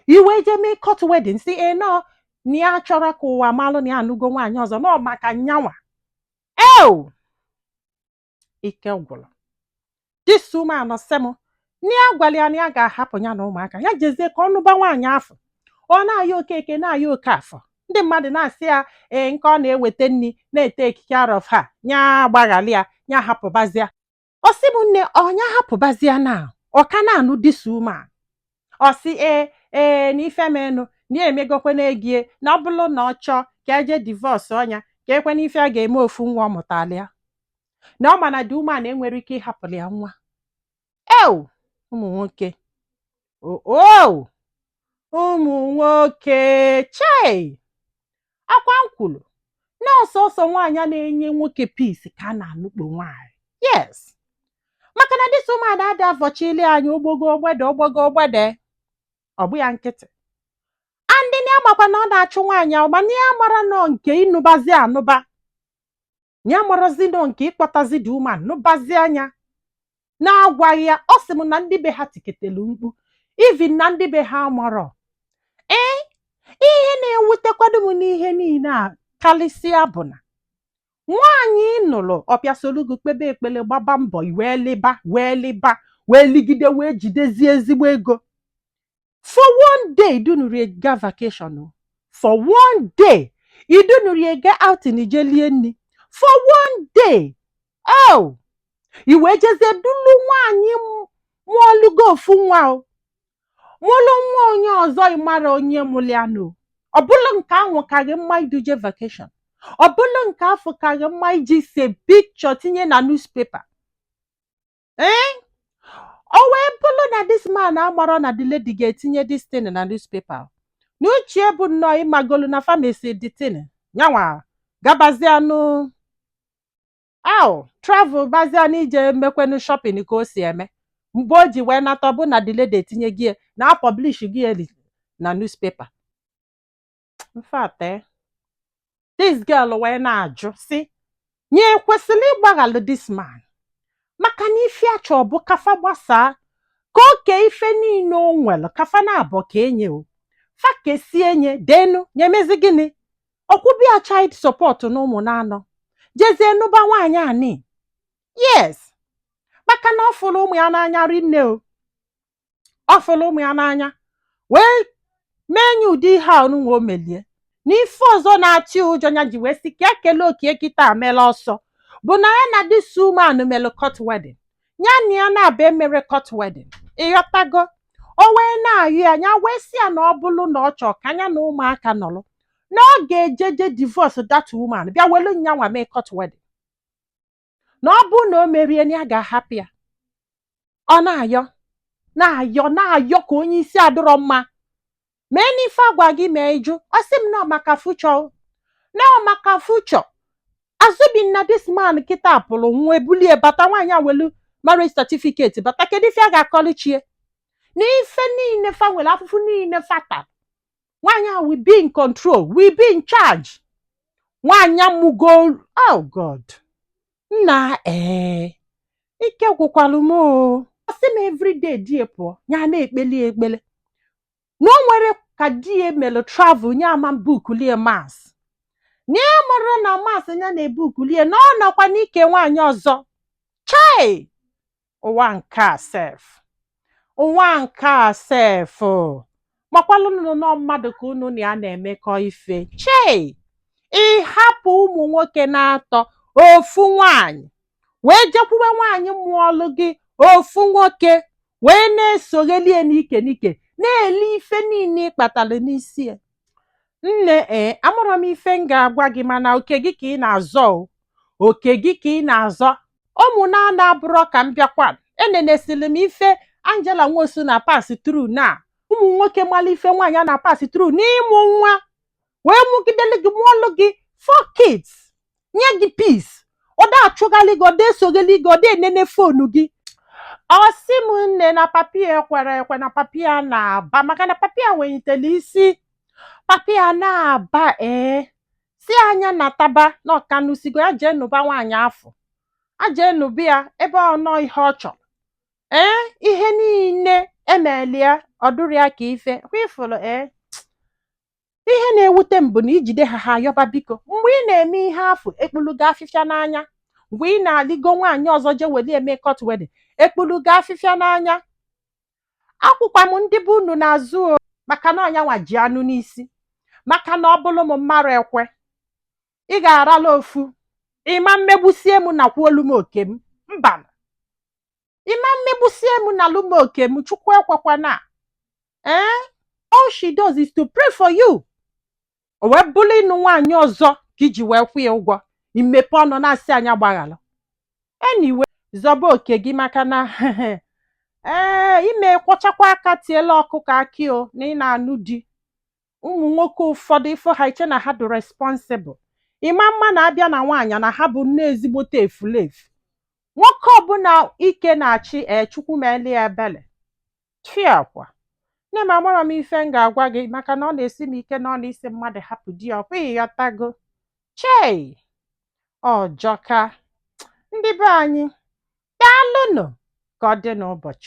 Iwe jee mee court wedding, si ee nọ na ya chọrọ ka ụwa malụ na ya anụgo nwaanyị ọzọ, nọ maka nyanwa. Eo, ike gwụrụ this woman. Sị m na ya gwara ya na ya ga-ahapụ ya na ụmụaka ya, jezie ka ọ nụba nwaanyị afọ. Ọ na-aya Okeke, na-aya Okafọ. Ndị mmadụ na-asị ya ee, nke ọ na-eweta nri na-ete care of ha, ya agbaghalị ya, ya hapụbazịa. Ọ sị m, nne, ọnya hapụbazịa na ọ ka na-anụ this woman. Ọ sị ee ee, na ife menụ na ya emegokwe na egie, na ọ bụrụ na ọ chọọ ka eje divorce ọnya, ka ekwe n'ife a ga-eme ofu nwa ọ mụtala ya, na ọ ma na the woman enwere ike ịhapụrụ ya nwa. Ew, ụmụ nwoke o, ụmụ nwoke, chei! Akwa m kwuru na ọsọsọ nwaanyị a na-enye nwoke peace ka a na-anụkpo nwaanyị. Yes, maka na this woman ada avọchili anyị ogbogo ogbede, ogbogo ogbede, ọ bụ ya nkịtị. Andị na ya makwa na ọ na-achụ nwaanyị ahụ, mana ya mara nọ nke ịnụbazi anụba, ya marazi nọ nke ịkpọtazi the woman nụbazi anya na-agwaghị ya. Ọ sị m na ndị be ha tiketelu mkpu, even na ndị be ha amarọ. Ee, ihe na-ewutekwado m n'ihe niile a karịsịa bụ na nwaanyị ị nụrụ, ọbịa solugo kpebe ekpele, gbaba mbọ, wee lịba, wee lịba, wee ligide, wee jidezie ezigbo ego. For one day idunuru ega vacation o, for one day idunuru ega outing, ije lie nri for one day. Oh, i wee jezie dulu nwaanyị mụọlụgo ofu nwa o, mụlụ nwa onye ọzọ, ịmara onye mụlịanụ. Ọ bụlụ nke ahụ ka gị mma iduje vacation? Ọ bụlụ nke afọ ka gị mma iji se picture tinye na newspaper? Ee, o wee bụlụ na this man amarọ na the lady ga-etinye this thing na newspaper, na uche bụ nnọọ ịmagolu na famasi the thing nyanwa gabazianụ aw travel bazianụ ije mekwenu shopping ka o si eme. Mgbe o ji wee nata, ọ bụ na the lady etinye gị na publish gị na newspaper. In fact, this girl wee na-ajụ si nye kwesịrị ịgbaghalụ this man, maka na ife achọ bụ kafa gbasaa, ka oke ife niile o nwere, kafa na-abọ ka enye o fa kesie nye denu nyemezi gịnị, ọkwụbịa child support na ụmụ na-anọ, jezie nụba nwaanyị ani. Yes, maka na ọ fụrụ ụmụ ya n'anya rinne o, ọ fụrụ ụmụ ya n'anya wee mee nye ụdị ihe a onunwa o melie. N'ife ọzọ na-atị ụjọ ya ji wee sị ka ekele okie kịta mela ọsọ bụ na ya na this woman mere court wedding, ya na ya na-abịa emere court wedding, ịghọtago? O wee na-ayụ ya, ya wee sị ya na ọ bụrụ na ọ chọọ ka ya na ụmụaka nọrọ, na ọ ga-ejeje divorce that woman, bịa welu nyanwa mee court wedding, na ọ bụrụ na o merie na ya ga-ahapụ ya. Ọ na-ayọ, na-ayọ, na-ayọ ka onye isi adịrọ mma mee n'ife agwa gị mee ịjụ. Ọ sị m nọ maka future, nọ maka future azụbi na this man kịta pụrụ nwa ebulie bata, nwaanyị a welu marriage certificate bata. Kedu ife a ga-akọlichie na ife niile fa nwere, afụfụ niile fata? Nwaanyị a will be in control, will be in charge. Nwaanyị amụgo. Oh God, nna, ee, ike gwụkwalụ m o. Ọ sị m everyday di ya pụọ, ya na-ekpeli ekpele na o nwere ka di ya mere travel, nye ama bukulie mass, na ya mara na mass ya na-ebukulie na ọ nọkwa n'ike nwaanyị ọzọ. Chai, ụwa nke a sef, ụwa nke a sef, makwalụnụ nọ mmadụ ka unu na ya na-emekọ ife. Chei, ịhapụ ụmụ nwoke na-atọ ofu nwaanyị wee jekwuwe nwaanyị mụọlụ gị ofu nwoke, wee na-esoghelie n'ike n'ike, na-eli ife niile ị kpatara n'isi ya. Nne, ee, amụrụ m ife m ga-agwa gị, mana oke gị ka ị na-azọ o, oke gị ka ị na-azọ. Ụmụ na-ana abụrọ ka m bịakwa enenesịrị m ife Angela Nwosu na pass through, na ụmụ nwoke mara ife nwaanyị a na pass through n'ịmụ nwa, wee mụgidele gị, mụọlụ gị four kids, nye gị peace, ọ da achụghalị gị, ọ da esogheli gị, ọ da enene phone gị. Ọ sị m, nne, na papi ya ekwere ekwe, na papi ya na-aba, maka na papi ya wenyitere isi, papi ya na-aba. Ee, si anya na taba na ọkanusigo ya, jee nụba nwaanyị afọ a, jee nụba ya ebe ọ nọ ihe ọ chọrọ. Ee, ihe niile. Emelia ọ dụrụ ya ka ife kwa ifụrụ. Ee, ihe na-ewute m bụ na ijide ha, ha ayọba biko. Mgbe ị na-eme ihe afụ, ekpulugo afịfịa n'anya. Mgbe ị na-aligo nwaanyị ọzọ je weli eme court wedding, ekpulugo afịfịa n'anya. Akwụkwa m ndị bụ unu n'azụ o, maka na ọnyanwa ji anụ n'isi, maka na ọ bụrụ m mmarụ ekwe, ị ga-arala ofu ịma mmegbusie m nakwa olu m oke m mba. Ịma mmegbusie m na alụ m oke m. Chukwu ekwekwana. Ee, all she does is to pray for you. O wee bụrụ ịnụ nwaanyị ọzọ ka iji wee kwụ ya ụgwọ, imepe ọnụ na-asị anya gbaghalụ. Anyway, zọba oke gị, maka na ee, ime kwọchakwa aka tiela ọkụkọ akị o na ị na-anụ di. Ụmụ nwoke ụfọdụ, ifo ha, iche na ha dị responsible. Ịma mma na-abịa na nwaanyị na ha bụ nne ezigbote efulefu. Nwoke ọbụla ike na-achị, ee, Chukwu meeli ya ebele. Fiakwa nne m, amara m ife m ga-agwa gị, maka na ọ na-esi m ike na ọ na-esi mmadụ hapụ di ya. Ọkwa ịghọtago? Chei, ọjọka. Ndị be anyị, daalụnụ. Ka ọ dị n'ụbọchị.